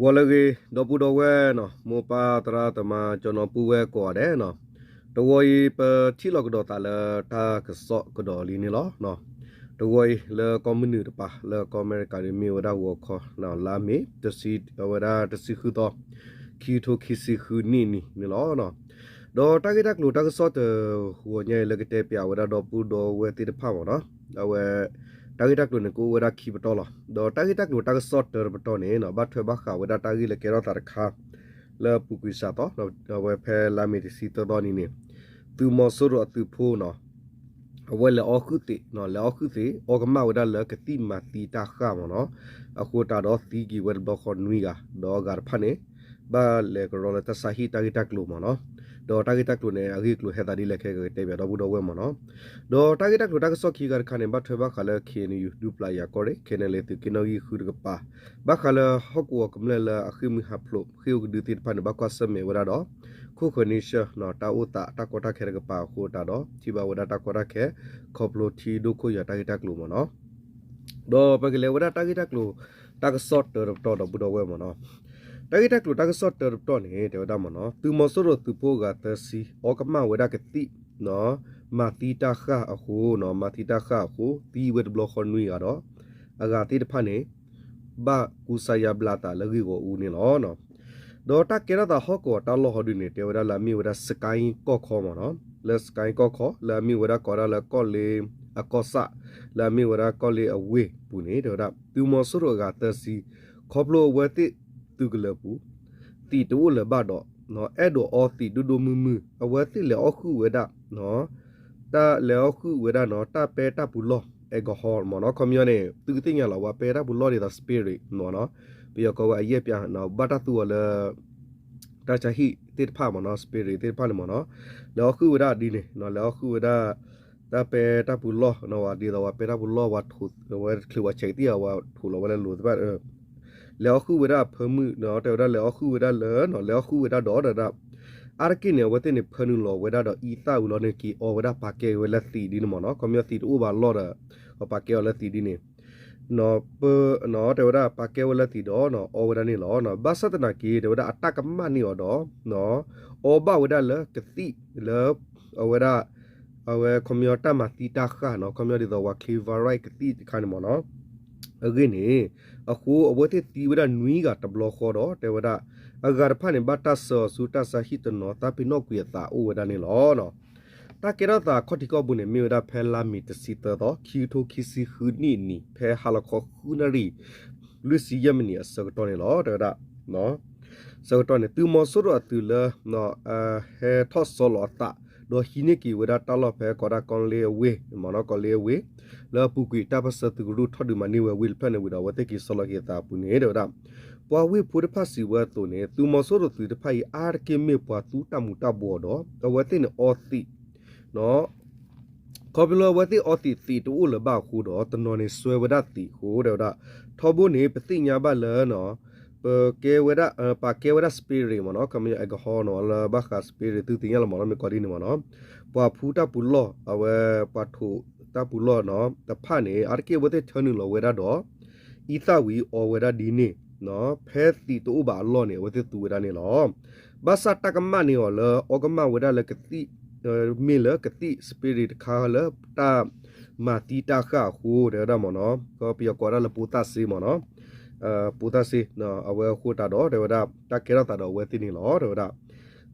ဂီၤလၢအဂ့ၤ ဒီပုၢ်ဒီဝဲၢ်နီၤ, မိၢ်ပၢ်သရၣ်သမါ ကၠီနီၤပုၢ်ဝဲၢ်ကိးဂၤဒဲးနီၤ, တဂီၤအံၤ ပထံၣ်လိာ်ကဒီးသးလၢတၢ်ကစီၣ်ကဒီးလံန့ၣ်လီၤ. တဂီၤအံၤ လၢကီၢ်မုၢ်နုာ်တပၤ လၢကီၢ်အမဲရကၤန့ၣ် မ့ၢ်ဝဲဒၣ်ဂီၤခီ လါမ့ၤ တဆံ အဝဲဒၣ်တဆံဃုသီ ခံကထိခံဆံဃုနံၣ်အနံၤန့ၣ်လီၤ. ဒီးတၢ်ဂ့ၢ်တၢ်ကျိၤတၢ်ကစီၣ်တဂီၤညါအံၤ လၢကတဲပၠးဝဲဒၣ်ဒီပုၢ်ဒီဝဲၢ်သ့ၣ်တဖၣ်မ့ၢ်နီၤ, အဝဲ တၢ်ဂ့ၢ်တၢ်ကျိၤန့ၣ် ကအိၣ်ဝဲဒၣ်ခံပတီၢ်လီၤ. ဒီးတၢ်ဂ့ၢ်တၢ်ကျိၤတၢ်ကစီၣ်တၢတပတီၢ်န့ၣ် ဘၣ်ထွဲဘၣ်ဃးဝဲဒၣ်တၢ်ဂ့ၢ်လၢကဲထီၣ်သးတခါ လၢအပူၤကွံာ်စှၤသီ အဝဲဖဲလါမ့ၤတဆံသၢသီနံၤန့ၣ် သုးမီၤစိရိၤအသုးဖိနီၤ အဝဲလဲၤအီၣ်ဃုာ်သံး, လဲၤအီၣ်ဃုာ်သံး အီကမၣ်ဝဲဒၣ်လၢကသံၣ်မၤသံတၢ်ဃၢ်မ့ၢ်နီၤ, အဃိသတးဒီးသံက့ၤဝဲတဘျီဃီနွံဂၤ, ဒီးအဂၤတဖၣ်န့ၣ် ဘၣ်လဲၤကရီလၢတၢ်ဆါဟံၣ်တၢ်ဂ့ၢ်တၢ်ကျိၤမ့ၢ်နီၤ, ဒီးတၢ်ဂ့ၢ်တၢ်ကျိၤန့ၣ် အဂ့ၢ်အကျိၤဟဲသးဒ်လဲၣ်ခဲကတဲပၠးဒီပုၢ်ဒီဝဲၢ်မ့ၢ်နီၤ, ဒီးတၢ်ဂ့ၢ်တၢ်ကျိၤတၢ်ကစီၣ်ခံဂၤတခါန့ၣ် ဘၣ်ထွဲဘၣ်ဃးလၢ ခ့ၣ်အဲၣ်ယူၣ် ဒူပျၢ်ယၤကီၢ်ရ့ၣ် ခ့ၣ်အဲၣ်ယူၣ် သုးက့နီၣ်ဂံၢ်ဃုတကပၤ ဘၣ်ဃးလၢဟီၣ်ကဝီၤကမျၢၢ်လၢအဃ့ၢ်မှံဟးဖျိး ဃ့ၢ်အိၣ်ကဒုသ့ၣ်တဖၣ်န့ၣ် ဘၣ်ကွၢ်ဆၢၣ်မဲာ်ဝဲဒၣ်ဒီး ခိၣ်ဃၢၤန့ဆၢၣ် တၢ်အိၣ်သးတၢ်ကီတၢ်ခဲတကပၤအဃိသတးဒီး ထံၣ်ဘၣ်ဝဲဒၣ်တၢ်ကီတၢ်ခဲ ခီဖျိထံဒိၣ်ခိၣ်ယွၤတၢ်ဂ့ၢ်တၢ်ကျိၤမ့ၢ်နီၤ, ဒီးပကလဲၤဝဲဒၣ်တၢ်ဂ့ၢ်တၢ်ကျိၤ တၢ်ကစီၣ်တၢတပတီၢ်ဒီပုၢ်ဒီဝဲၢ်မ့ၢ်နီၤ, တၢ်ဂ့ၢ်တၢ်ကျိၤတၢ်ကစီၣ်တၢတပတီၢ်န့ၣ် တဲဝဲဒၣ်မ့ၢ်နီၤ သုးမီၤစိရိၤသုးဖိအဂၤသၢဆံ အီကမၣ်ဝဲဒၣ်ကသံၣ် မၤသံတၢ်ဃၢ်အဃိ, မၤသံတၢ်ဃၢ်အဃိ သံဝဲတဘျီဃီနွံဂၤဒီး အဂၤသ့ၣ်တဖၣ်န့ၣ် ဘၣ်ကူစါယါဘျါသးလၢဂ့ၢ်ဂီၢ်အူန့ၣ်လီၤ. ဒီးတၢ်ကဲထီၣ်သးဟီၣ်ကဝီၤတၢ်လီၢ်ဟီဒုန့ၣ် တဲဝဲဒၣ်လၢအမ့ၢ်ဝဲဒၣ် စကဲကီၢ်ခီမ့ၢ်နီၤ, လၢစကဲကီၢ်ခီ လၢအမ့ၢ်ဝဲဒၣ်ကိးဒၣ်လၢကီၢ်လ့အကီၢ်ဆၣ် လၢအမ့ၢ်ဝဲဒၣ်ကီၢ်လ့အဝ့ၢ်ပူၤန့ၣ် တဲဝဲဒၣ် သုးမီၤစိရိၤအဂၤသၢဆံ ခီဖျိအဝဲသ့ၣ်သုးကလၢၤပူၤ သံးတအိၣ်လၢၤဘၣ်ဒီး အဲၣ်ဒိးအီသံးဒိၣ်ဒိၣ်မုၢ်မုၢ် အဝဲသ့ၣ်လဲၤအီၣ်ဃုာ်ဝဲဒၣ် တၢ်လဲၤအီၣ်ဃုာ်ဝဲဒၣ်နီၤ တၢ်ပဲတၢ်ပူၤလီၢ် alcohol မ့ၢ်နီၤ, ခီပညီန့ၣ် သုကသ့ၣ်ညါလီၤ ပှၤပဲတၢ်ပူၤလီၢ်ဒ်သိး spirit မ့ၢ်နီၤ, ပယီၤကိးဝဲအယဲၢ်ပျး ဘၣ်တၢ်သူအီၤလၢ တၢ်ဆါဟံၣ်သ့ၣ်တဖၣ်မ့ၢ်နီၤ spirit သ့ၣ်တဖၣ်န့ၣ်မ့ၢ်နီၤ, လဲၤအီၣ်ဃုာ်ဝဲဒၣ်ဒ်န့ၣ် လဲၤအီၣ်ဃုာ်ဝဲဒၣ် တၢ်ပဲတၢ်ပူၤလီၢ် ဒ်သိးပှၤပဲတၢ်ပူၤလီၢ် ပှၤထိးဝဲတချုးပှၤဆဲးကသံၣ် ပှၤထိးလီၤဝဲလၢလိၤသ့ၣ်တဖၣ် လဲၤအီၣ်ဃုာ်ဝဲဒၣ်အဖၢမုၢ် တဲဝဲဒၣ်လဲၤအီၣ်ဃုာ်ဝဲဒၣ်လၢ လဲၤအီၣ်ဃုာ်ဝဲဒၣ်ဒီး တဲဝဲဒၣ် အါတက့ၢ်န့ၣ် အဝဲသ့ၣ်န့ၣ် ဖၢနုာ်လီၤဝဲဒၣ်ဒီးအံသၣ်ဝံၤလီၤန့ၣ် က့ၤအီဝဲဒၣ်ပာ်ကဲဝဲလၢသံးဒ်န့ၣ်မ့ၢ်နီၤ, ခီပညီသံးတအိၣ်ဘၣ်လီၢ်ဒီး ပာ်ကဲအီၤလၢသံးဒ်န့ၣ် ပ တဲဝဲဒၣ်ပာ်ကဲဝဲလၢသံးဒီး အီဝဲဒၣ်န့ၣ်လီၤ. ဘၣ်ဆၣ်သနာ်က့ တဲဝဲဒၣ်အတၢ်ကမၣ်န့ၢ်အီၤဒီး အီဘၣ်ဝဲဒၣ်လၢကသံၣ်လၢ အဝဲဒၣ် အဝဲခီပညီတၢ်မၤသံတၢ်ဃၢ်နီၤ, ခီပညီဒ်သိးပှၤချ့ virus ကသံၣ်တခါန့ၣ်မ့ၢ်နီၤ အဂ့ၢ်န့ၣ် အဃိအဝဲသ့ၣ်သံဝဲဒၣ်နွံဂၤတဘျီဃီဒီး တဲဝဲဒၣ် အဂၤတဖၣ်န့ၣ် ဘၣ်တၢ်ဆှၢအီၤဆူတၢ်ဆါဟံၣ်တနီၤ သးပ့ၤနီၣ်ကွံာ်အသးအိၣ်ဝဲဒၣ်န့ၣ်လီၤ. တၢ်ကဲထီၣ်သးခီၣ်ထံးခီၣ်ဘိန့ၣ် မ့ၢ်ဝဲဒၣ်ဖဲလါမ့ၤတဆံသၢသီ ခံကထိခံဆံဃုနံၣ်အနံၤ ဖဲဟါလီၤခီဃုနၣ်ရံၣ် လွံၢ်ဆံယဲၢ်မံးနံးအဆၢကတီၢ်န့ၣ်လီၤ. တဲဝဲဒၣ် ဆၢကတီၢ်န့ၣ် သုးမီၤစိရိၤအသုးလၢ ဟဲထီၣ်ဆီလီၤအသး ဒီးဟံးန့ၢ်က့ၤဝဲဒၣ်တၢ်လီၢ်ဖဲကိးဒၣ်ကီၢ်လ့အဝ့ၢ် မ့ၢ်နီၤ ကီၢ်လ့အဝ့ၢ် လၢအပူၤကွံာ်တၢ်ပၢၢ်ဆၢသုးကရူၢ်ထီၣ်ဒုးမၤန့ၢ်ဝဲဝ့ၢ်တဖျၢၣ်န့ၣ်ဝံၤဒီး အဝဲသ့ၣ်က့ၤဆီလီၤက့ၤအသးအပူၤန့ၣ် တဲဝဲဒၣ် ပှၤဝ့ၢ်ဖိတဖၣ်စံးဝဲအသိးန့ၣ် သုးမီၤစိရိၤသုးတဖၣ်အံၤ အါတက့ၢ်မ့ၢ်ပှၤသူတၢ်မူၤတၢ်ဘှီးဒီး အဝဲသ့ၣ်န့ၣ်အီသံး ခီဖျိလၢအဝဲသ့ၣ်အီသံး သံးတအိၣ်လၢၤဘၣ်အဃိဒီး တနီၤန့ၣ်စွဲဝဲဒၣ်သံးအဃိ တဲဝဲဒၣ် ထီဘိန့ၣ် ပသ့ၣ်ညါဘၣ်လၢ ပကဲဝဲဒၣ် ပာ်ကဲဝဲဒၣ် spirit မ့ၢ်နီၤ ခီပညီ alcohol နီၤ လၢဘၣ်ဃး spirit သုသ့ၣ်ညါလီၤမ့ၢ်နီၤ မ့ၢ်ကီးဒ်န့ၣ်မ့ၢ်နီၤ ပှၤဖူတၢ်ပူၤလီၢ် အဝဲပှၤထိးတၢ်ပူၤလီၢ်နီၤ တဖၣ်န့ၣ် အါတက့ၢ်အဝဲသ့ၣ်ထၢနုာ်လီၤဝဲဒၣ်ဒီး အံသၣ်ဝံၤအီဝဲဒၣ်ဒ်န့ၣ် ဖဲသံးတအိၣ်ဘၣ်အလီၢ်န့ၣ် အဝဲသ့ၣ်သူဝဲဒၣ်န့ၣ်လီၤ. ဘၣ်ဆၣ်တၢ်ကမၣ်န့ၢ်အီၤလၢ အီကမၣ်ဝဲဒၣ်လၢကသံၣ် မ့ၢ်လၢကသံၣ် spirit တခါလၢတၢ်မၤသံတၢ်ဃၢ်အဃိ တဲဝဲဒၣ်မ့ၢ်နီၤ ပယီၤကိးဝဲဒၣ်လၢ potassium မ့ၢ်နီၤ potassium အဝဲအဃိသတးဒီး တဲဝဲဒၣ် တၢ်ကဲထီၣ်သးဒီးအဝဲသ့ၣ်န့ၣ်လီၤ တဲဝဲဒၣ်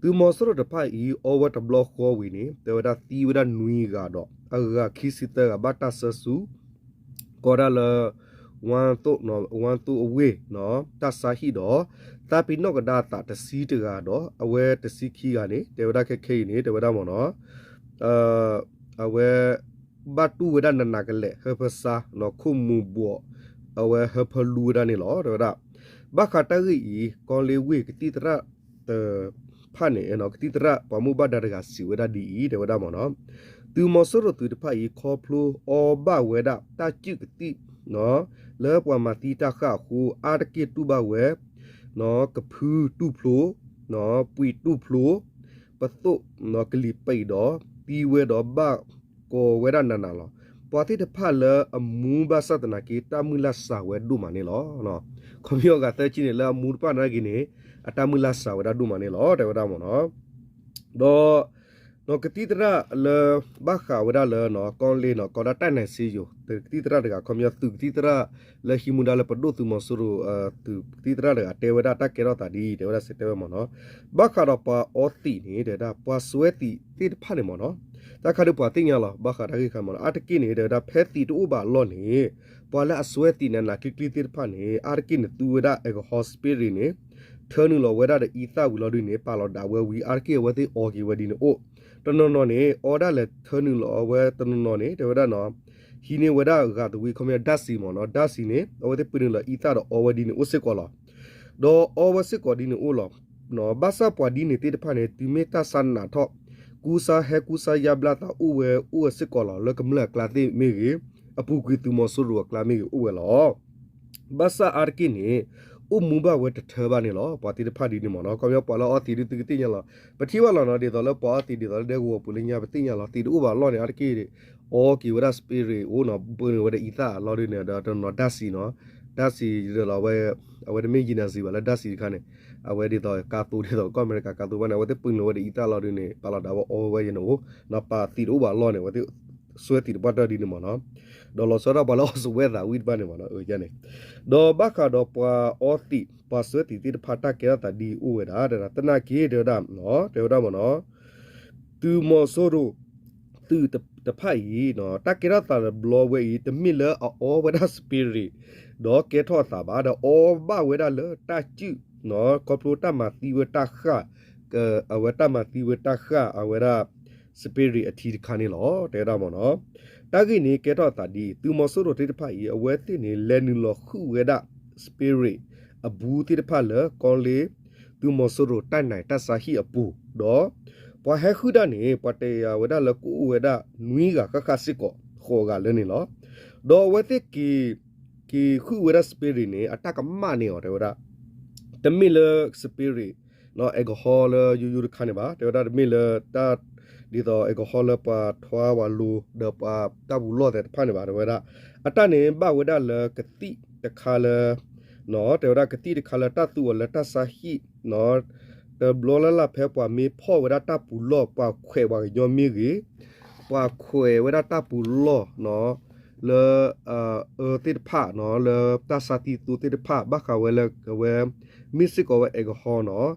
သုးမီၤစိရိၤတဖၣ်အံၤ အီဝဲတဘျီဃီဝံၤန့ၣ် တဲဝဲဒၣ်သံဝဲဒၣ်နွံဂၤဒီး အဂၤခံဆံသၢဂၤဘၣ်တၢ်ဆှၢဆူ ကိးဒၣ်လၢ ဝၣ်သိၣ် ဝၣ်သိၣ်အဝ့ၢ် တၢ်ဆါဟံၣ်ဒီး သးပ့ၤနီၣ်ကဒါအသးတဆံတဂၤဒီး အဝဲတဆံခံဂၤန့ၣ် တဲဝဲဒၣ်ခဲခဲအံၤန့ၣ် တဲဝဲဒၣ်မ့ၢ်နီၤ အဝဲ ဘၣ်တူၢ်ဝဲဒၣ်နးနးကလဲာ် ဟၢဖၢဆါ ခိၣ်မူၤဘှီး အဝဲဟၢဖၢလူဝဲဒၣ်န့ၣ်လီၤ တဲဝဲဒၣ် ဘၣ်ဃးတၢ်ဂ့ၢ်အံၤ ကီလ့ဝ့ၢ်ကသံၣ်သရၣ်တဖၣ်န့ၣ် ကသံၣ်သရၣ်ပှၤမိၢ်ဘၣ်ဒါတဂၤစံးဝဲဒၣ်ဒ်အံၤ တဲဝဲဒၣ်မ့ၢ်နီၤ သုးမီၤစိရိၤသုးတဖၣ်အံၤ ခီဖျိအီဘၣ်ဝဲဒၣ်တၢ်စုၣ်ကသံၣ် လၢပှၤမၤသံတၢ်ဃၢ်အဃိ အါတက့ၢ်တူၢ်ဘၣ်ဝဲ ကဖုတူၢ်ဖျိ ပှံာ်တူၢ်ဖျိ ပသိၣ်ကလံၤပံးဒီး သံဝဲဒီးဘၣ်ကိးဝဲဒၣ်နးနးလီၤ. ပှၤသ့ၣ်တဖၣ်လၢအမူဘၣ်ဆၣ်သနာ်က့ တၢ်မုၢ်လၢ်စှၤဝဲဒိၣ်မးန့ၣ်လီၤ. ခီပညီဂၤသၢဆံန့ၣ် လၢအမူတဖၣ်နာ်က့ၤန့ၣ် အတၢ်မုၢ်လၢ်စှၤဝဲဒၣ်ဒိၣ်မးန့ၣ်လီၤ တဲဝဲဒၣ်မ့ၢ်နီၤ. ဒီး ကသံၣ်သရၣ်လၢ ဘၣ်ဃးဝဲဒၣ်လၢ ကီၢ်လ့ၣ်နီၤ ကီးဒၣ်တၢ်နၢၤစ့ယိၤ ကသံၣ်သရၣ်တဂၤ ခီပညီသုးကသံၣ်သရၣ်လၢဟံးမူဒါလၢပဒိၣ်သုးမီၤစိရိၤ သုးကသံၣ်သရၣ်တဂၤ တဲဝဲဒၣ်တၢ်ကဲထီၣ်သးဒ်အံၤ တဲဝဲဒၣ်စံးတဲဝဲမ့ၢ်နီၤ. ဘၣ်ဃးဒီးပှၤအီသံးန့ၣ် တဲဝဲဒၣ် ပှၤစွဲသံးသ့ၣ်တဖၣ်န့ၣ်မ့ၢ်နီၤ တၢ်ခါဒုးပှၤသ့ၣ်ညါလီၤ ဘၣ်ဃးတၢ်ဂ့ၢ်ခါမ့ၢ်နီၤ အါတက့ၢ်န့ၣ် တဲဝဲဒၣ် ဖဲသံးတအိၣ်ဘၣ်အလီၢ်န့ၣ် ပှၤလၢအစွဲသံးနးနးကျံကျံသ့ၣ်တဖၣ်န့ၣ် အါတက့ၢ်န့ၣ် သူဝဲဒၣ် alcohol spirit န့ၣ် ထၢနုာ်လီၤဝဲဒၣ်ဒီးအံသၣ်ဝံၤလီၤဒုးန့ၣ် ပာ်လီၤဒးဝဲဝံၤ အါတက့ၢ်အဝဲသ့ၣ်အီက့ၤဝဲဒ်န့ၣ်အိၣ် တနီၤနီၤန့ၣ် အီဒၣ်လဲာ်ထၢနုာ်လီၤဝဲတနီၤနီၤန့ၣ် တဲဝဲဒၣ်နီၤ ဟံးန့ၢ်ဝဲဒၣ်ဂၤသဝံ ခီပညီ ဓာတ်ဆီ မ့ၢ်နီၤ ဓာတ်ဆီ န့ၣ် အဝဲသ့ၣ်ပၢနုာ်လီၤအံသၣ်ဒီးအီဝဲဒ်န့ၣ်အိၣ်စ့ၢ်ကီးလီၤ. ဒီးအီဝဲစ့ၢ်ကီးဒ်န့ၣ်အိၣ်လီၤ. ဘၣ်ဆၣ်ပှၤဒ်န့ၣ်သ့ၣ်တဖၣ်န့ၣ် တုၤမ့ၢ်တၢ်ဆါနးထီၣ် ကူစါဟဲကူစါယါဘျါသးအိၣ်ဝဲ အိၣ်ဝဲစ့ၢ်ကီးလီၤ လၢကမျၢၢ်အကျါသ့ၣ်မ့ၢ်ဂ့ၤ အပူၤကွံာ်သုးမီၤစိရိၤအကျါမ့ၢ်ဂ့ၤ အိၣ်ဝဲလီၤ. ဘၣ်ဆၣ်အါတက့ၢ်န့ၣ် အိၣ်မူဘၣ်ဝဲတထၢဘၣ်န့ၣ်လီၤ. ပှၤသ့ၣ်တဖၣ်ဒ်န့ၣ်မ့ၢ်နီၤ ခီပညီပှၤလၢအီသံးဒုးသုကသ့ၣ်ညါလီၤ. ပထံၣ်ဘၣ်လီၤနီၤ ဒ်သိးလၢပှၤအီသံးဒ်သိးလၢဒဲကဝီၤပူၤလၢညါ ပသ့ၣ်ညါလီၤ သံးတအိၣ်ဘၣ်အလီၢ်န့ၣ် အါတက့ၢ် အီက့ၤဝဲဒၣ် spirit အိၣ်နီၤ ပၢနုာ်ဝဲဒၣ်အံသၣ်အလီၢ်ဒုးန့ၣ် ဒီးတနီၤနီၤ ဓာတ်ဆီ နီၤ ဓာတ်ဆီ ဒ်သိးလီၤ အဝဲတမ့ၢ် ယံနၤစံး ဘၣ်လၢ ဓာတ်ဆီ တခါန့ၣ် အဝဲဒ်သိးကါသိဒ်သိးကီၢ်အမဲရကၤကါသိဘၣ်န့ၣ် အဝဲသ့ၣ်ပၢနုာ်ဝဲဒၣ်အံသၣ်လီၢ်ဒုးန့ၣ် ပာ်လီၤဒးဝဲအီဝဲယဲန့ၣ်အိၣ် နီၤ ပာ်သံးတအိၣ်ဘၣ်အလီၢ်န့ၣ် အဝဲသ့ၣ်စွဲသံးတပှၢ်တၢၢ်ဒ်န့ၣ်မ့ၢ်နီၤ ဒီးလီၤဆီဒၣ်ပှၤလၢအီစဝဲသးဝံၣ်တဖၣ်န့ၣ်မ့ၢ်နီၤ အန့ၣ် ဒီးဘၣ်ဃးဒီးပှၤအီသံး ပှၤစွဲသံးသ့ၣ်တဖၣ်တၢ်ကဲထီၣ်သးဒ်အံၤအိၣ်ဝဲဒၣ် သနာ်က့ တဲဝဲဒၣ် တဲဝဲဒၣ်မ့ၢ်နီၤ သုးမီၤစိရိၤ သုးတဖၣ်အံၤ တၢ်ကဲထီၣ်သးတဘျီဝဲအံၤ တမ့ၢ်လၢအအီဝဲဒၣ် spirit ဒီးကဲထီၣ်အသးဘၣ် ဒီးအီဘၣ်ဝဲဒၣ်လၢတၢ်စုၣ် ခီဖျိတၢ်မၤသံဝဲတၢ်ဃၣ် အဝဲတၢ်မၤသံဝဲတၢ်ဃၣ် အဝဲဒၣ် spirit အထံတခါန့ၣ်လီၤ တဲဝဲဒၣ်မ့ၢ်နီၤ. တၢ်ဂ့ၢ်န့ၣ်ကဲထီၣ်အသးဒ်အံၤ သုးမီၤစိရိၤသ့ၣ်တဖၣ်အံၤ အဝဲသ့ၣ်န့ၣ် လဲၤနုာ်လီၤဟုၣ်ဝဲဒၣ် spirit အဘူးသ့ၣ်တဖၣ်လၢကီၢ်လ့ၣ် သုးမီၤစိရိၤတၢ်နၢၤတၢ်ဆါဟံၣ်အပူၤ ဒီး ပှၤဟဲဟုၣ်တၢ်န့ၣ် ပှၤတယာ်ဝဲဒၣ်လၢကအိၣ်ဝဲဒၣ်နွံဂၤဃၣ်ဃၣ်စ့ၢ်ကီး ဃိးဂၤလၢန့ၣ်လီၤ. ဒီးအဝဲသ့ၣ်က့ၤ က့ၤဟုၣ်ဝဲဒၣ် spirit န့ၣ် အတၢ်ကမၣ်န့ၢ်အီၤ တဲဝဲဒၣ် တမ့ၢ်လၢ spirit နီၤ alcohol လၢယိယိတခါန့ၣ်ဘၣ် တဲဝဲဒၣ်တမ့ၢ်လၢတၢ် ဒ်သိး alcohol လၢပှၤထွါဝဲလိ ဒီးပှၤတၢ်ပူၤလီၢ်သ့ၣ်တဖၣ်န့ၣ်ဘၣ် တဲဝဲဒၣ် အတၢ်န့ၣ်ဘၣ်ဝဲဒၣ်လၢကသံၣ်တခါလၢ နီၤ တဲဝဲဒၣ်ကသံၣ်တခါလၢတၢ်သူအီၤလၢတၢ်ဆါဟံၣ် နီၤ တဘျီလၢ်လၢ်ဖဲပှၤမ့ၢ်ဖီၣ်ဝဲဒၣ်တၢ်ပူၤလီၢ် ပှၤခွဲးပှၤကညီမ့ၢ်ဂ့ၤ ပှၤခွဲးဝဲဒၣ်တၢ်ပူၤလီၢ် နီၤ လၢ အၢသ့ၣ်တဖၣ် နီၤ လၢတၢ်ဆါသံသိသ့ၣ်တဖၣ် ဘၣ်ဃးဝဲလၢအဝဲ မ့ၢ်စ့ၢ်ကီးဝဲ alcohol နီၤ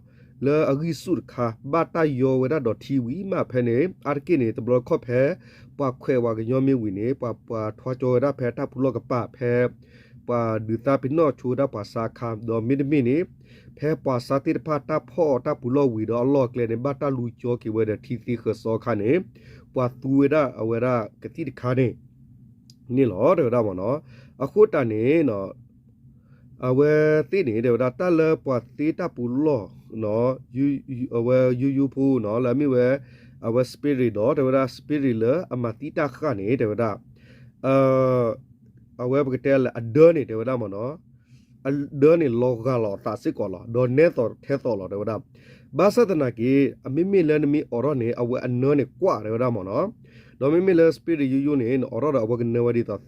လၢအဂံၢ်ဆူၣ်တခါ ဘၣ်တၢ်ယီဝဲဒၣ်ဒီးထံဝံၤမးဖဲန့ၣ် အါတက့ၢ်န့ၣ် တဘျီတခီၣ်ဖဲ ပှၤခွဲးပှၤကညီမ့ၢ်ဝံၤန့ၣ် ပှၤ ပှၤထွါကၠီဝဲဒၣ်ဖဲတၢ်ပူၤလီၢ်ကပၤ ဖဲ ပှၤဒုးသါပ့ၤနီၣ်ဆိဝဲဒၣ်ပှၤဆါအခါ ဒီးမ့တမ့ၢ်န့ၣ် ဖဲပှၤဆါသ့ၣ်တဖၣ်တၢ်ဖီၣ်အီၤတၢ်ပူၤလီၢ်ဝံၤဒီးအလီၢ်အကျဲန့ၣ် ဘၣ်တၢ်လူၤကၠီက့ၤဝဲဒီးထံသ့ဃၢၤစီအခါန့ၣ် ပှၤသူဝဲဒၣ်အဝဲဒၣ်ကသံၣ်တခါန့ၣ် န့ၣ်လီၤ တဲဝဲဒၣ်မ့ၢ်နီၤ. အဃိတၢ်န့ၣ် အဝဲသ့ၣ်န့ၣ် တဲဝဲဒၣ်တၢ်လၢပှၤသ့တၢ်ပူၤလီၢ် အဝဲယူယူဖိနီၤ လၢအမ့ၢ်ဝဲ အဝဲ spirit ဒီး တဲဝဲဒၣ် spirit လၢအမၤသံတၢ်ဃၣ်န့ၣ် တဲဝဲဒၣ် အဝဲပကတဲလၢအဒၢန့ၣ် တဲဝဲဒၣ်မ့ၢ်နီၤ အဒၢန့ၣ်လီၤဂာ်လီၤအသးစ့ၢ်ကီးလီၤ ဒီးနဲသိးထဲသိးလီၤ တဲဝဲဒၣ်. ဘၣ်ဆၣ်သနာ်က့ အမ့မ့ၢ်လၢနမ့ၢ်အိးထီၣ်န့ၣ် အဝဲအနၢန့ၣ်ကွၢ် တဲဝဲဒၣ်မ့ၢ်နီၤ. ဒီးမ့မ့ၢ်လၢ spirit ယူယူန့ၣ် နအိးထီၣ်ဒီးအဝဲကနၢဝဲဒ်သိးသံး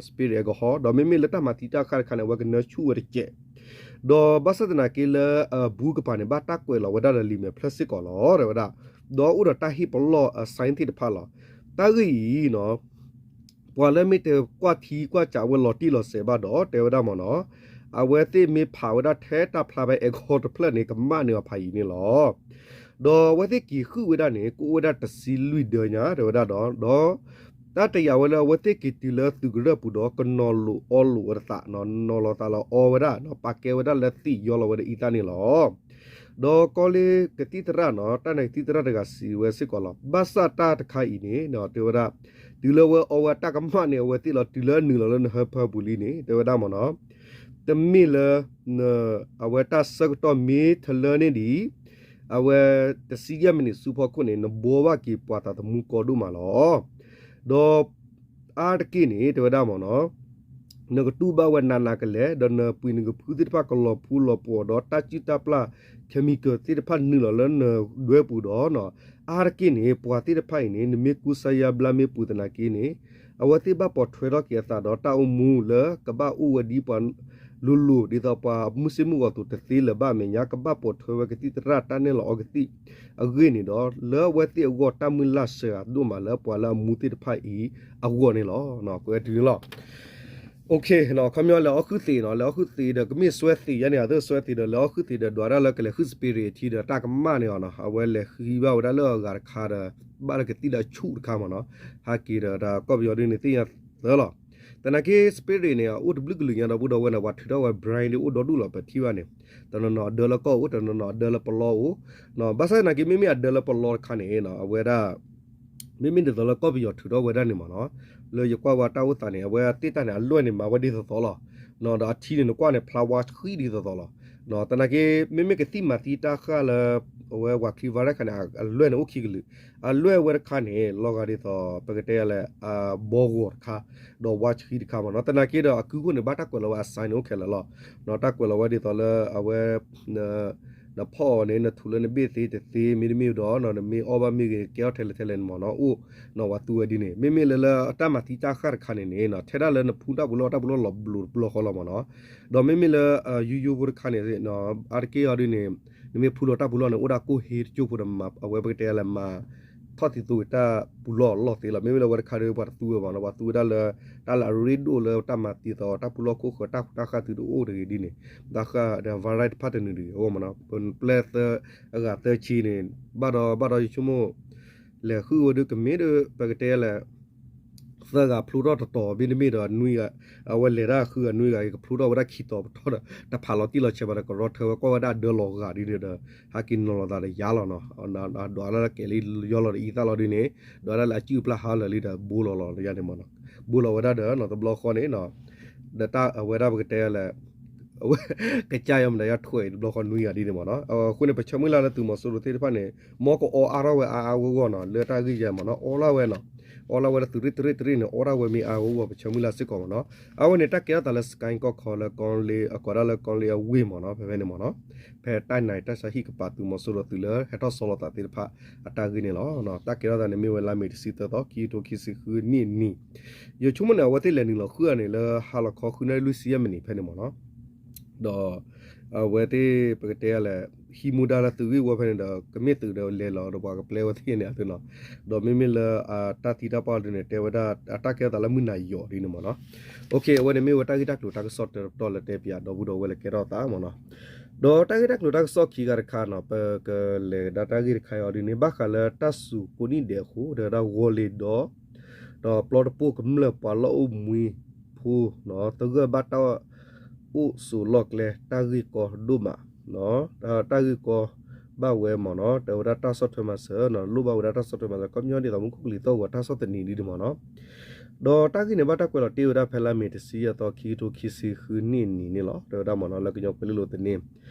spirit alcohol ဒီးမ့မ့ၢ်လၢတၢ်မၤသံတၢ်ဃၣ်တခါန့ၣ် အဝဲကနၢဆူၣ်ဝဲတစဲး ဒီးဘၣ်ဆၣ်သနာ်က့လၢအဘူးကပၤန့ၣ် ဘၣ်တၢ်ကွဲးလီၤဝဲဒၣ်ဒီးလံာ်မဲာ်ဖျၢၣ်စ့ၢ်ကီးလီၤ တဲဝဲဒၣ်. ဒီးအိၣ်ဒီးတၢ်ဟ့ၣ်ပလီၢ်အ sign သ့ၣ်တဖၣ်လီၤ. တၢ်ဂ့ၢ်အံၤနီၤ ပှၤလၢမ့ၢ်တကွၢ်ထံကွၢ်စးဝဲလီၤတံၢ်လီၤဆဲးဘၣ်ဒီး တဲဝဲဒၣ်မ့ၢ်နီၤ အဝဲသ့ၣ်မ့ၢ်ဖးဝဲဒၣ်ထဲတၢ်ဖျါဖဲ alcohol တဖျၢၣ်န့ၣ် ကမၣ်န့ၢ်အီၤဖးယံာ်န့ၣ်လီၤ. ဒီးအဝဲသ့ၣ်က့ၤဟုၣ်ဝဲဒၣ်န့ၣ် ကအိၣ်ဝဲဒၣ်တဆံလွံၢ်ဒၢညါ တဲဝဲဒၣ်ဒီး ဒီး တၢ်တယာ်ဝဲလၢအဝဲသ့ၣ်က့ၤတုၤလၢသုးကရၢၢ်ပူၤဒီး ကနီၤလိာ်အီလိာ်ဝဲဒၣ်သး နီၤလီၤသးလီၤအီဝဲဒၣ် ပာ်ကဲဝဲဒၣ်လၢသံးယီလီၤဝဲဒၣ်အံသၣ်န့ၣ်လီၤ. ဒီးကီလ့ကသံၣ်သရၣ်နီၤ တၢ်နၢၤကသံၣ်သရၣ်တဂၤစံးဝဲစ့ၢ်ကီးလီၤ. ဘၣ်ဆၣ်တၢ်တခါအံၤန့ၣ် တဲဝဲဒၣ် တုၤလၢဝဲအီဝဲတၢ်ကမၣ်န့ၣ် အဝဲသ့ၣ်လီၤ တုၤလၢအနုာ်လီၤလၢနဟၢဖၢပူၤလံန့ၣ် တဲဝဲဒၣ်မ့ၢ်နီၤ တမ့ၢ်လၢ အဝဲတၢ်ဆၢကတီၢ်မ့ၢ်ထလၢန့ၣ်ဒံး အဝဲတဆံယဲၢ်မံးနံးဆူဖီခိၣ်န့ၣ် နဘှီဘၣ်က့ၤပှၤသးသမူကီဒိၣ်မးလီၤ. ဒီး အါတက့ၢ်န့ၣ် တဲဝဲဒၣ်မ့ၢ်နီၤ နကတူၢ်ဘၣ်ဝဲနးနးကလဲာ် ဒီးနပှံၤနကဖုသ့ၣ်တဖၣ်ကလီၤဖူလီၤပှီၤဒီးတၢ်စုၣ်တၢ်ပျၢ် chemical သ့ၣ်တဖၣ်နုာ်လီၤလၢနဒွဲပူၤဒီး အါတက့ၢ်န့ၣ် ပှၤသ့ၣ်တဖၣ်အံၤန့ၣ် နမ့ၢ်ကူစါယါဘျါမ့ၢ်ပူၤသနာ်က့န့ၣ် အဝဲသ့ၣ်ဘၣ်ပိာ်ထွဲထီၣ်က့ၤအသးဒီးတၢ်အိၣ်မူလၢကဘၣ်အိၣ်ဝဲဒ်ပှၤ လိၤလိၤဒ်သိးပှၤမုၢ်ဆ့ၣ်မုၢ်ဂီၤအသိးတသ့လၢၤဘၣ်အမဲာ်ညါ ကဘၣ်ပိာ်ထွဲဝဲကသံၣ်သရၣ်တၢ်နဲၣ်လီၤအီကသံၣ်အဂ့ၢ်န့ၣ်ဒီး လၢအဝဲသ့ၣ်အဂီၢ်တၢ်မုၢ်လၢ်စှၤဒိၣ်မးလၢပှၤလၢအမူသ့ၣ်တဖၣ်အံၤအဂီၢ်န့ၣ်လီၤ. ကွဲးတုၤန့ၣ်လီၤ. အခီပညီလဲၤအီၣ်ဃုသ့းနီၤ, လဲၤအီၣ်ဃုသ့းဒီး ကမ့ၢ်စွဲသ့းယါန့ၣ် အသ့ၣ်စွဲသ့းဒီး လဲၤအီၣ်ဃုသ့းဒီး ဒွးဒၣ်လၢကလဲၤဃု spirit ထံဒီးတၢ်ကမၣ်န့ၣ်အီၤနီၤ, အဝဲလဲၤဃုဘၣ်ဝဲဒၣ်လၢအဂၤတခါဒီး ဘၣ်လၢကသံၣ်ဒီးဆူၣ်တခါမ့ၢ်နီၤ, ဟးက့ၤဒီးတၢ်ကီၢ်ပယီၤဒ်န့ၣ်သ့ၣ်ညါသၢလီၤ. သနာ်က့ spirit န့ၣ် အအိၣ်တဘျုးကလုာ်ညါဒီပုၢ်ဒီဝဲၢ်န့ၣ် ပှၤထုးထီၣ်ဝဲ brand ဒ်အိၣ်ဒီဒူၣ်လီၤ ပထံၣ်ဘၣ်န့ၣ်, တနီၤနီၤအဒၢလၢကီၢ်အိၣ်, တနီၤနီၤအဒၢလၢပလီအိၣ်, ဘၣ်ဆၣ်သနာ်က့ မ့မ့ၢ်အဒၢလၢပလီတခါန့ၣ် အဝဲဒၣ် မ့မ့ၢ်ဒ်သိးလၢကီၢ်ပယီၤထုးထီၣ်ဝဲဒၣ်န့ၣ်မ့ၢ်နီၤ, လၢယကွၢ်ဝဲတၢ်အိၣ်သးန့ၣ် အဝဲသ့ၣ်တၢ်န့ၣ် အလွဲၢ်န့ၣ်မၤဝဲဒ်သိးသိးလီၤ. ဒီးအထံန့ၣ် နကွၢ်န့ၣ် ဖျါဝါဆှံဒ်သိးသိးလီၤ. သနာ်က့ မ့မ့ၢ်ကသံၣ်မၤသံတၢ်ဃၢ်လၢ အဝဲဝၤချံ virus တခါန့ၣ် အလွဲၢ်န့ၣ်အိၣ်ခံကလုာ်, အလွဲၢ်ဝဲတခါန့ၣ် လီၤဂာ်ဒ်သိး ပကတဲလဲၣ် အဘီဂီၤတခါ, ဒီးဝါဆှံတခါမ့ၢ်နီၤ. သနာ်က့ဒီး အကုခိၣ်န့ၣ် ဘၣ်တၢ်ကွဲးလီၤဝဲအ sign န့ၣ်အိၣ်ခဲလၢာ်လီၤ. တၢ်ကွဲးလီၤဝဲဒ်သိးလၢအဝဲ နဖီၣ်အီၤန့ၣ် နထူးလၢနဘ့ၣ်သ့တသ့ မ့တမ့ၢ်ဒီး နမ့ၢ်အီၣ်ဘၣ်မ့ၢ်ဂ့ၤ ကဲထီၣ်ထဲလဲၣ်ထဲလဲၣ်န့ၣ်မ့ၢ်နီၤ, အိၣ် နီၤဝဲသူဝဲဒ်န့ၣ်, မ့မ့ၢ်လၢလၢတၢ်မၤသံတၢ်ဃၢ်တခါန့ၣ်န့ၣ် ထဲဒၣ်လၢနဖူတၢ်ပူၤလီၢ် တၢ်ပူၤလီၢ်လီၤဘျိးတဘျီဃီလီၤမ့ၢ်နီၤ. ဒီးမ့မ့ၢ်လၢ ယိယိဖိတခါန့ၣ် အါတက့ၢ်အီၤဒ်န့ၣ် နမ့ၢ်ဖူလီၤတၢ်ပူၤလီၢ်န့ၣ် အိၣ်ဒၣ်ကိၢ်ဟ့တကၠိဖိဒီး အဝဲပကတဲလဲၣ်မၤ ထီၣ်သံသိဝံၤတၢ်ပူၤလီၢ်အလီၢ်သ့လီၤ. မ့မ့ၢ်လၢဝဲတခါဒီး ပှၤတသူဝဲဘၣ်နီၤ, ပှၤသူဝဲဒၣ်လၢ တၢ်လၢအရ့ဒိၣ်လၢတၢ်မၤသံသိး တၢ်ပူၤလီၢ်ခိၣ်ဃၢၤတၢ်ဃူတၢ်ဃၢ်သုတအိၣ်တဂ့ၤဒ်န့ၣ်, တၢ်ဃၢ်ဒီး virus တဖၣ်တနုာ်တဂ့ၤအဂီၢ်မ့ၢ်နီၤ. ပပျဲၢ်သၢအဂၤသၢဆံန့ၣ် ဘၣ်ဒီးဘၣ်ဒီးယဆိကမိၣ် လဲၤဃုဝဲဒုးကမ့ၢ်ဒီး ပကတဲလဲၣ် သၢဂၤဖျိထီၣ်တတီၤ မ့တမ့ၢ်ဒီးနွံဂၤ, အဝဲလဲၤတၢ်ဃုဂၤနွံဂၤ ကဖျိထီၣ်ဝဲဒၣ်ခံတီၤပတီၢ်ဒီး တဖးလီၤတံၢ်လီၤဆဲးဘၣ်ဒီး ကရီထၢဝဲကွၢ်ဝဲဒၣ်ဒၢလီၤဂာ်ဒ်န့ၣ်ဒီး ဟးက့ၤနီၤလီၤသးဒီးယါလီၤနီၤ. ဒွးဒၣ်လၢကဲၤလံယီလီၤဒီးအံသၣ်လီၤဒ်န့ၣ်, ဒွးဒၣ်လၢအစုၣ်အပျၢ်ဟါလၢာ်လံဒီး ဘိလီၤလီၤယါန့ၣ်မ့ၢ်နီၤ. ဘိလီၤဝဲဒၣ်ဒီးနီၤ တဘျီဃီန့ၣ် ဒီးတၢ်အဝဲဒၣ်ပကတဲလဲၣ် အဝဲ ကစၢ်ယွၤမတၤယွၤထွဲအံၤတဘျီဃီနွံဂၤဒ်န့ၣ်မ့ၢ်နီၤ. အဃိန့ၣ် ပဆၢမုၢ်လၢ်လၢသုးမီၤစိရိၤသ့ၣ်တဖၣ်န့ၣ် မ်ကအီအါထီၣ်ဝဲအါအါဂီၢ်ဂီၢ်နီၤ လၢတၢ်ဂ့ၢ်ယဲမ့ၢ်နီၤ အီလၢဝဲနီၤ, အီလၢဝဲလၢသုးရ့ၣ်တရ့ၣ်တရ့ၣ်န့ၣ် အီဒၣ်ဝဲမ့ၢ်အါဂီၢ်ဂီၢ် ပဆၢမုၢ်လၢ်စ့ၢ်ကီးမ့ၢ်နီၤ. အဝဲန့ၣ် တၢ်ကဲထီၣ်သးလၢ စကဲကီၢ်ခီလၢကီၢ်လ့ အကိးဒၣ်လၢကီၢ်လ့အဝ့ၢ်မ့ၢ်နီၤ ဖဲဖဲန့ၣ်မ့ၢ်နီၤ. ဖဲတၢ်နါအံၤတၢ်ဆါဟံၣ်ကပာ်သုးမီၤစိရိၤသုးလၢဟဲထီၣ်ဆီလီၤသးသ့ၣ်တဖၣ်အတၢ်ဂ့ၢ်န့ၣ်လီၤ. တၢ်ကဲထီၣ်သးန့ၣ်မ့ၢ်ဝဲလါမ့ၤတဆံသၢသီ ခံကထိခံဆံဃုနံၣ်နံၤ ယဆိကမိၣ်န့ၣ် အဝဲသ့ၣ်လဲၤနုာ်လီၤဃုအီၤန့ၣ် လၢဟါလီၤခီဃုနၣ်ရံၣ်လွံၢ်ဆံယဲၢ်မံးနံးဖဲန့ၣ်မ့ၢ်နီၤ. ဒီး အဝဲသ့ၣ်ပကတဲလဲၣ် ဟံးမူဒါလၢသုးဂ့ၢ်ဝီဖဲန့ၣ်ဒီး ကမ့ၢ်သုးဒီးလဲၤလီၤဒီးပှၤကပျဲဝဲသ့ၣ်န့ၣ်အသိးနီၤ. ဒီးမ့မ့ၢ်လၢတၢ်သံတၢ်ပှၢ်ဒ်န့ၣ် တဲဝဲဒၣ်အတၢ်ကဲထီၣ်သးလၢမုၢ်နၤယီၤဒ်န့ၣ်မ့ၢ်နီၤ. အဝဲန့ၣ်မ့ၢ်ဝဲတၢ်ဂ့ၢ်တၢ်ကျိၤတၢ်ကစီၣ်တပတီၢ်လၢတဲပၠးဒီပုၢ်ဒီဝဲၢ်လၢကဲထီၣ်သးမ့ၢ်နီၤ. ဒီးတၢ်ဂ့ၢ်တၢ်ကျိၤတၢ်ကစီၣ်ခံဂၤတခါနီၤ ပကလဲၤကဒါတၢ်ဂ့ၢ်တခါအံၤဒ်န့ၣ် ဘၣ်ဃးလၢတၢ်စူၤကိးနံၣ်ဒဲးအဃိ ဒီးတၢ်ဂီၤလ့ၤဒီး ဒီးပျီတပိၢ်ကမျၢၢ်ပှၤလီၢ်အိၣ်မှံဖိ သဂၢၢ်ဘၣ်တၢ်အိၣ်ဆိးလီၢ်ကျဲ တၢ်ဂ့ၢ်ကီဒိၣ်မး တၢ်ဂ့ၢ်ကီဘၣ်ဝဲမ့ၢ်နီၤ တဲဝဲဒၣ်တၢ်ဆီၣ်ထွဲမၤစၢၤ လိၣ်ဘၣ်ဝဲဒၣ်တၢ်ဆီၣ်ထွဲမၤစၢၤ ခီပညီဒ်သိးမူခိၣ်ကလံၤသီၣ်ဂီၤတၢ်ဆီၣ်သနံးဒ်န့ၣ်မ့ၢ်နီၤ. ဒီးတၢ်ဂ့ၢ်န့ၣ် ဘၣ်တၢ်ကွဲးလီၤတ့ၢ်ဝဲဒၣ်ဖဲလါမ့ၤတဆံယဲၢ်သီ ခံကထိခံဆံဃုနံၣ်အနံၤန့ၣ်လီၤ. တဲဝဲဒၣ်မ့ၢ်နီၤ လၢကညီကွဲၤလ့လိၤသန့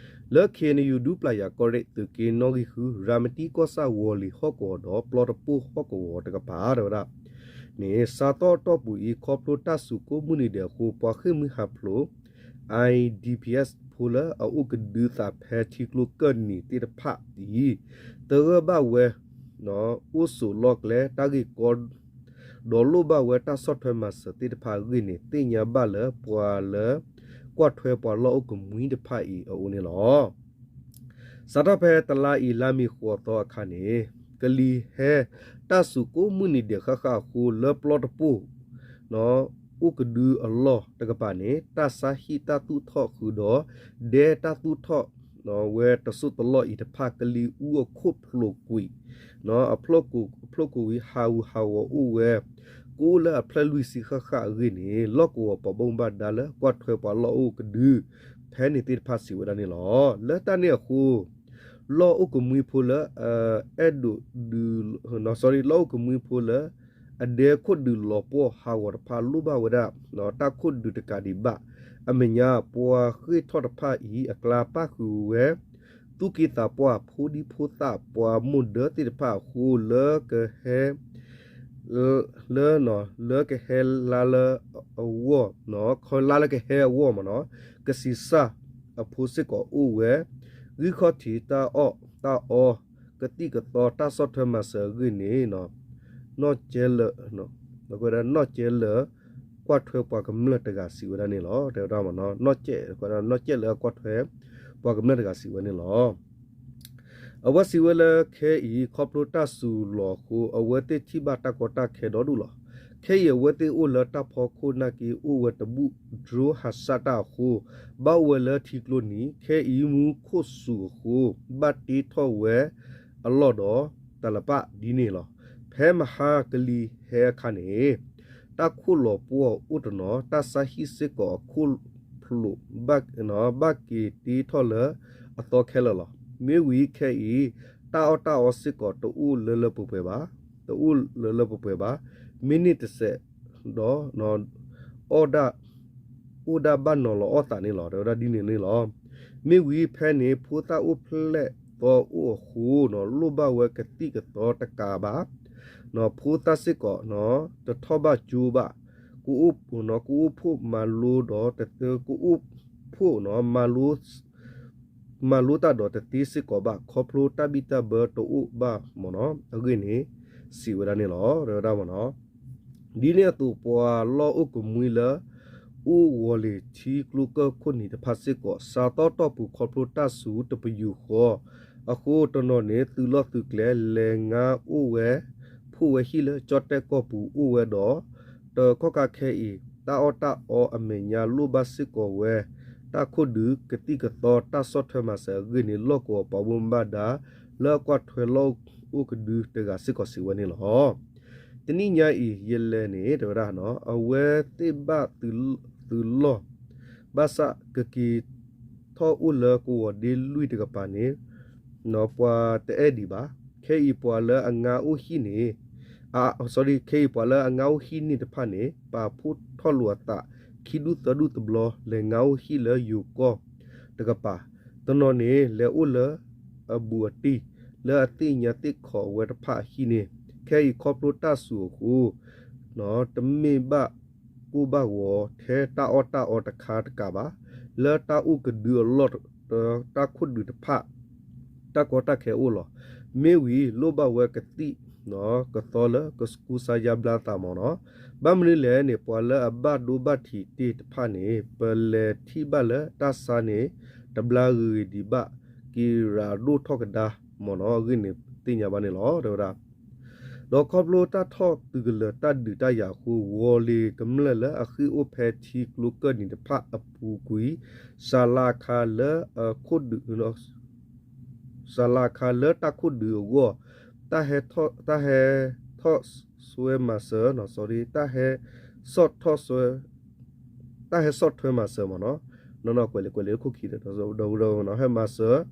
လၢ ခ့ၣ်အဲၣ်ယူၣ် ဒူပၠၤယၤကီၢ်ရ့ၣ် သုးက့နီၣ်ဂံၢ်ဃု ရၤမတံကီၢ်ဆၣ်ဂီၤလ့ၤဟီၣ်ကဝီၤဒီး ပျီတပိၢ်ဟီၣ်ကဝီၤတကပၤ တဲဝဲဒၣ်န့ၣ် စးထီၣ်အတီၢ်ပူၤအံၤ ခီဖျိတၢ်စူၤကိးမုၢ်နံၤဒဲးအဃိ ပှၤဃ့ၢ်မှံဟးဖျိး IDPs ဖိလၢအအိၣ်ကဒုသးဖဲထံကျိကၢၢ်နံၤသ့ၣ်တဖၣ်အံၤ သဂၢၢ်ဘၣ်ဝဲ အိၣ်ဆိးလီၢ်ကျဲ တၢ်ဂ့ၢ်ကီ ဒီးလိၣ်ဘၣ်ဝဲတၢ်ဆီၣ်ထွဲမၤစၢၤသ့ၣ်တဖၣ်အဂ့ၢ်န့ၣ် သ့ၣ်ညါဘၣ်လၢပှၤလၢ ကွၢ်ထွဲပှၤလီၢ်အိၣ်ကမှံတဖၣ်အံၤအအိၣ်န့ၣ်လီၤ. စးထီၣ်ဖဲတလါအံၤလါမ့ၤဃိးသီအခါန့ၣ် ကလံၤဟဲတၢ်စူၤကိးမုၢ်နံၤဒဲးဃၣ်ဃၣ်အဃိ လၢပျီတပိၢ် အိၣ်ကဒုအလီၢ်တကပၤန့ၣ် တၢ်ဆါဟံၣ်တၢ်သူၣ်ထီၣ်ဃုာ်ဒီး ဒဲတၢ်သူၣ်ထီၣ် ဝဲတစိၢ်တလီၢ်အံၤတဖၣ် ကလံၤအူအခိၣ်ဖျိးကွံာ် အဖျိၣ်ကိးဝံၤဟးဂူာ်ဟးဂီၤအိၣ်ဝဲ ကအိၣ်လၢအဖျၢၣ်လွံၢ်ဆံဃၣ်ဃၣ်အဂ့ၢ်န့ၣ် လီၢ်ကဝီၤပှၤဘၣ်မူဘၣ်ဒါလၢကွၢ်ထွဲပှၤလီၢ်အိၣ်ကဒု ဖဲန့ၣ်သ့ၣ်တဖၣ်စံးဝဲဒၣ်န့ၣ်လီၤ. လၢတၢ်န့ၣ်အဃိ လီၢ်အိၣ်ကမှံဖိလၢ အဲၣ်ဒိးဒုး လီၢ်အိၣ်ကမှံဖိလၢ အဒဲခိၣ်ဒုးလီၤပှီၢ်ဟးဂီၤတဖၣ်လိၣ်ဘၣ်ဝဲဒၣ် တၢ်ခိၣ်ဒုးတကးဒံးဘၣ် အမဲာ်ညါ ပှၤဃ့ၢ်ထီၣ်တဖၣ်အံၤ အကျါပၣ်ဃုာ်ဝဲ သူၣ်က့သးပှၢ် ဖိဒံဖိသၣ် ပှၤမိၢ်ဒၢသ့ၣ်တဖၣ်အဃိ လၢကဟဲ လၢ လၢကဟဲလါလၢအဂီၢ် လါလၢကဟဲအဂီၢ်မ့ၢ်နီၤ ကဆံးစၢ်အဖိစ့ၢ်ကီးအိၣ်ဝဲ ဂံၢ်ခီၣ်ထံးတၢ်အီၣ်တၢ်အီ ကသံၣ်ကသီတၢ်ဆီၣ်ထွဲမၤစၢၤအဂ့ၢ်န့ၣ် နီၢ်ကဲလၢာ် နီၢ်ကဲလၢာ် ကွၢ်ထွဲပှၤကမျၢၢ်တဂၤစံးဝဲဒၣ်န့ၣ်လီၤ. တဲဝဲဒၣ်မ့ၢ်နီၤ နီၢ်ကဲး နီၢ်ကဲးလၢအကွၢ်ထွဲ ပှၤကမျၢၢ်တဂၤစံးဝဲန့ၣ်လီၤ. အဝဲစံးဝဲလၢခဲအံၤ ခီဖျိတၢ်စူၤလီၤအဃိ အဝဲသ့ၣ်ထံၣ်ဘၣ်တၢ်ကီတၢ်ခဲဒီဒူၣ်လီၤ. ခဲအံၤအဝဲသ့ၣ်အိၣ်လၢတၢ်ဖီခိၣ်နာ်က့ အိၣ်ဝဲတဘူၣ် drone ဟးဆှၣ်တၢ်အဃိ ဘၣ်အိၣ်ဝဲလၢထံကျိနံၤ ခဲအံၤမူခိၣ်စူၤအဃိ ဘၣ်တ့ထီၣ်ဝဲအလီၢ်ဒီး တၢ်လၢပၣ်ဒ်န့ၣ်လီၤ. ဖဲမဟါကလံၤဟဲအခါန့ၣ် တၢ်ခိၣ်လီၤပှီၢ်အိၣ်တနီၤ တၢ်ဆါဟံၣ်စ့ၢ်ကီးအခိၣ်ဖျိး ဘၣ်က့ၤတ့ထီၣ်လၢအသီခဲလၢာ်လီၤ. မ့ၢ်ဝံၤခဲအံၤ တၢ်အီၣ်တၢ်အီစ့ၢ်ကီးတအိၣ်လၢလၢပှဲၤပှဲၤဘၣ်, တအိၣ်လၢလၢပှဲၤပှဲၤဘၣ်, မ့ၢ်န့ၢ်တစဲးဒီး အီၣ်ဒၣ် အိၣ်ဒၣ်ဘၣ်နီၤလီၤအီၣ်သးန့ၣ်လီၤ. တဲဝဲဒၣ်ဒ်န့ၣ်န့ၣ်လီၤ. မ့ၢ်ဝံၤဖဲန့ၣ် ဖိသၣ်အိၣ်ဖျဲၣ်သီအိၣ်အဃိနီၤ လိၣ်ဘၣ်ဝဲကသံၣ်ကသီတကးဘၣ်, ဖိသၣ်စ့ၢ်ကီး တထီၣ်ဘၣ်ကၠိဘၣ်, ကအိၣ်ဖှိၣ်မၤလိဒီး ကအိၣ်ဖှိၣ် မၤလိတၢ်ဒီးတသ့စ့ၢ်ကီးဘၣ် ခီဖျိတၢ်ဘံၣ်တၢ်ဘၢတအိၣ်ဘၣ်မ့ၢ်နီၤ အဂ့ၢ်န့ၣ် စံးဝဲဒၣ်န့ၣ်လီၤ. တဲဝဲဒၣ်မ့ၢ်နီၤ ဒ်န့ၣ်အသိးပှၤလီၢ်အိၣ်ကမှံလၢ အိၣ်ဂီၤလ့ၤထံကျိကၢၢ်ခိၣ်နံၤတဖၣ်စ့ၢ်ကီး စးသီတီၢ်ပူၤခီဖျိတၢ်စူၤတပယူာ်ဃီ အဃိတနီၤန့ၣ် သုးလီၢ်သုးကျဲ လဲၤငါအိၣ်ဝဲ ဖှိၣ်ဝဲဟံၣ်လၢကၠီၣ်တဲၣ်ကီၢ်ပူၤအိၣ်ဝဲဒီး တခီခါခဲအံၤ တၢ်အီၣ်တၢ်အီအမဲာ်ညါလိၣ်ဘၣ်စ့ၢ်ကီးဝဲ တၢ်ခိၣ်ဒုးကသံၣ်ကသီတၢ်ဆီၣ်ထွဲမၤစၢၤအဂ့ၢ်န့ၣ် လီၢ်ကဝီၤပှၤဘၣ်မူဘၣ်ဒါ လၢအကွၢ်ထွဲလီၢ်အိၣ်ကဒုတဂၤစ့ၢ်ကီးစံးဝဲန့ၣ်လီၤ. တနံၣ်ညါအံၤ ယလဲၤန့ၣ် တဲဝဲဒၣ် အဝဲသ့ၣ်ဘၣ်သုးလီၢ် ဘၣ်ဆၣ်ကက့ၤ ထီၣ်အိၣ်လၢကဝီၤဒ့လွံၢ်တကပၤန့ၣ် ပှၤတအဲၣ်ဒံးဘၣ်. ခဲအံၤပှၤလၢအငါအိၣ်ဟံၣ်န့ၣ် အ sorry ခဲအံၤပှၤလၢအငါအိၣ်ဟံၣ်န့ၣ်တဖၣ်န့ၣ် ပာ်ဖှိၣ်ထီၣ်လိာ်အသး ခံဒူၣ်သၢဒူၣ်တဘျီ လဲၤငါအိၣ်ဟံၣ်လၢယိၤကီၢ်တကပၤ, တနီၤန့ၣ် လဲၤအိၣ်လၢအဘူးအတံၢ် လၢအသ့ၣ်ညါသ့ၣ်ခီးအဝဲတဖၣ်အဟံၣ်န့ၣ် ခဲအံၤခီဖျိတၢ်စူၤအဃိ တမ့ၢ်ဘၣ်ကိၢ်ဘၣ်ဂီၤထဲတၢ်အီၣ်တၢ်အီတခါတကးဘၣ်, လၢတၢ်အိၣ်ကဒုအလီၢ်တၢ်ခိၣ်ဒုးတဖၣ် တၢ်ကီတၢ်ခဲအိၣ်လီၤ. မ့ၢ်ဝံၤလိၣ်ဘၣ်ဝဲကသံၣ်ကသီလၢကကူစါယါဘျါသးမ့ၢ်နီၤ. ဘၣ်မနုၤလဲၣ်န့ၣ် ပှၤလၢအဘၣ်ဒိဘၣ်ထံးတ့ၢ်တဖၣ်န့ၣ် ပလဲၤထံၣ်ဘၣ်လၢတၢ်ဆါန့ၣ် တဘျါဂ့ၤဂ့ၤဒံးဘၣ် က့ၤရးဒိၣ်ထီၣ်ကဒါမ့ၢ်နီၤ အဂ့ၢ်န့ၣ်သ့ၣ်ညါဘၣ်န့ၣ်လီၤ တဲဝဲဒၣ်. ဒီးခီဖျိတၢ်ထီၣ်သုးကလၢၤတၢ်ဒုးတၢ်ယၤအဃိ ဂီၤလ့ၤကမျၢၢ်လၢအဃ့ၢ်အိၣ်ဖဲထံကျိကၢၢ်နံၤတဖၣ်အပူၤကွံာ် စးလါအခါလၢအခိၣ်ဒုး စးလါအခါလၢတၢ်ခိၣ်ဒုးအဂီၢ် တၢ်ဟဲထီၣ် တၢ်ဟဲထီၣ်ဆွဲမၤစၢၤ sorry တၢ်ဟဲဆီၣ်ထွဲ တၢ်ဟဲဆီၣ်ထွဲမၤစၢၤမ့ၢ်နီၤ နီၢ်နီၢ်ကွဲးလံာ်ကွဲးလံာ်ခိၣ်ခံဒီး ဒီးဒီး ဟဲမၤစၢၤ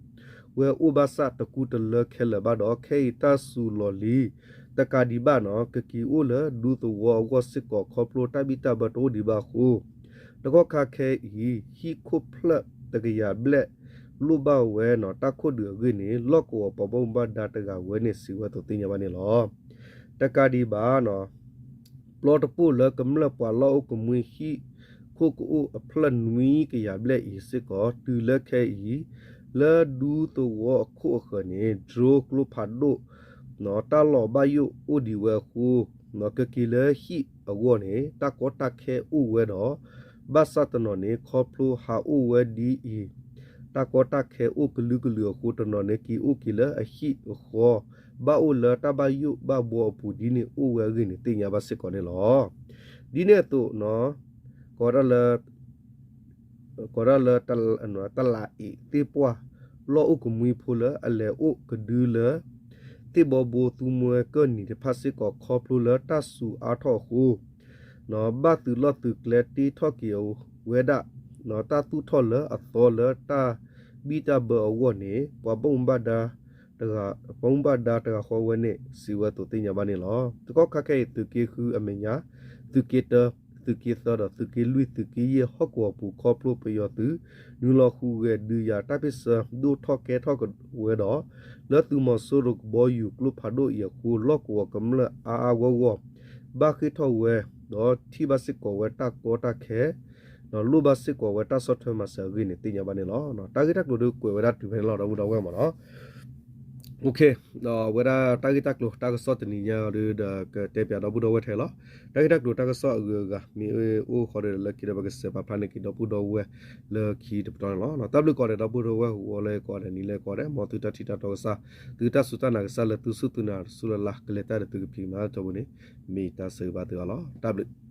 ဝဲအိၣ်ဘၣ်ဆၣ်တကူတလၢခဲလၢာ်ဘၣ်ဒီး ခဲအံၤတၢ်စူၤလီၤလံ တကးဒံးဘၣ်နီၤ ကက့ၤအိၣ်လၢဒူသဝီအဂီၢ်စ့ၢ်ကီး ခီဖျိတၢ်ဘံၣ်တၢ်ဘၢတအိၣ်ဒံးဘၣ်အဃိ တကီၢ်ခါခဲအံၤ ဟံၣ်ခိၣ်ဖျၢၣ်တကယၤဘျဲၣ် လိၣ်ဘၣ်ဝဲနီၤ တၢ်ခိၣ်ဒုးအဂ့ၢ်န့ၣ် လီၢ်ကဝီၤပှၤဘၣ်မူဘၣ်ဒါတဂၤဝဲန့ၣ် စံးဝဲအသိးသ့ၣ်ညါဘၣ်န့ၣ်လီၤ. တကးဒံးဘၣ်နီၤ ပျီတပိၢ်လၢကမျၢၢ်ပှၤလီၢ်အိၣ်ကမှံဟံၣ်ခိၣ်ကအိၣ်အဖျၢၣ်နွံကယၤဘျဲၣ်အံၤစ့ၢ်ကီး တုၤလၢခဲအံၤ လၢဒူသဝီအခိၣ်အဃၢၤန့ၣ် drone ကျိဖးဒိၣ် တၢ်လီၤဘၣ်ယိၣ်အိၣ်ဒံးဝဲအဃိ ကက့ၤလၢဟံၣ်အဂီၢ်န့ၣ် တၢ်ကီတၢ်ခဲအိၣ်ဝဲဒီး ဘၣ်ဆၣ်တနီၤန့ၣ် ခီဖျိဟးအိၣ်ဝဲဒ်အံၤ တၢ်ကီတၢ်ခဲအိၣ်ကလုာ်ကလုာ်အဃိ တနီၤန့ၣ်က့ၤအိၣ်က့ၤလၢအဟံၣ်အဃီ ဘၣ်အိၣ်လၢတၢ်ဘၣ်ယိၣ်ဘၣ်ဘှီအပူၤဒ်န့ၣ်အိၣ်ဝဲအဂ့ၢ်န့ၣ်သ့ၣ်ညါဘၣ်စ့ၢ်ကီးန့ၣ်လီၤ. ဒ်န့ၣ်အသိး ကိးဒၣ်လၢ ကိးဒၣ်လၢ တလးအ့ၣ်သ့ၣ်ပှၢ် လီၢ်အိၣ်ကမှံဖိလၢအလဲၤအိၣ်ကဒုလၢ သ့ၣ်ဘီဘိသူမှဲကၢၢ်နံၤတဖၣ်စ့ၢ်ကီး ခီဖျိလၢတၢ်စူၤအါထီၣ်အဃိ ဘၣ်သုးလီၢ်သုးကျဲတ့ထီၣ်က့ၤဝဲဒၣ် တၢ်သူၣ်ထီၣ်လၢအသီလၢတၢ်ဘံၣ်တၢ်ဘၢအဂီၢ်န့ၣ် ပှၤဘၣ်မူဘၣ်ဒါ ပှၤဘၣ်မူဘၣ်ဒါတဂၤဃီဝဲန့ၣ် စံးဝဲအသိးသ့ၣ်ညါဘၣ်န့ၣ်လီၤ. တကီၢ်ခါခဲအံၤ သုးက့ဃုအမဲာ်ညါ သုးက့တၢ သုးက့သၢဒီးသုးက့လွံၢ် သုးက့ယဲၢ်ဟီၣ်ကဝီၤပူၤ ခီဖျိပယီၤသုး နုာ်လီၤဟူးဂဲၤဒုးယၤတၢ်ပ့ၢ်ဆၢဒိၣ်ထီၣ်ကဲထီၣ်ဝဲဒီး လၢသုးမီၤစိရိၤကဘီယူၤကျိဖးဒိၣ်အံၤအဃိ လီၢ်ကဝီၤကမျၢၢ်အါအါဂီၢ်ဂီၢ် ဘၣ်ဃ့ၢ်ထီၣ်ဝဲ ဒီးထံၣ်ဘၣ်စ့ၢ်ကီးဝဲတၢ်ကီတၢ်ခဲ လိၣ်ဘၣ်စ့ၢ်ကီးဝဲတၢ်ဆီၣ်ထွဲမၤစၢၤအဂ့ၢ်န့ၣ် သ့ၣ်ညါဘၣ်န့ၣ်လီၤ. တၢ်ဂ့ၢ်တၢ်ကျိၤဒုးကွဲးဝဲဒၣ်တုၤဖဲန့ၣ်လီၤ ဒီပုၢ်ဒီဝဲၢ်မ့ၢ်နီၤ. ဒီးအဝဲဒၣ်တၢ်ဂ့ၢ်တၢ်ကျိၤတၢ်ကစီၣ်တနံၤညါအံၤဒီး ကတဲပၠးဒီပုၢ်ဒီဝဲၢ်ထဲလီၤ. တၢ်ဂ့ၢ်တၢ်ကျိၤတၢ်ကစီၣ်အဂုၤအဂၤ မ့ၢ်အိၣ်ဃီဒီး လၢခံဒီး ပကစဲးပာ်ဖျါန့ၢ်က့ၤဒီပုၢ်ဒီဝဲၢ်လၢခံတပတီၢ်န့ၣ်လီၤ. တၢ်ဘျုးကိးဂၤဒဲး ဒီပုၢ်ဒီဝဲၢ် ဟူးဂဲၤလၢကိးဂၤဒဲး နံၤလၢကိးဂၤဒဲး မ်သုတၢ်ထံၣ်တၢ်တီကစၢ် သုတၢ်စူၢ်တၢ်နာ်ကစၢ်လၢသုစူၢ်သုနာ်တစူၢ်လၢ်လၢ် ကလဲၤတၢ်ဒီးသုကဖံးကမၤအတီၢ်ပူၤန့ၣ် မ့ၢ်တၢ်ဆၢဂ့ၤဘၣ်သုအီၤလီၤ. တၢ်ဘျုး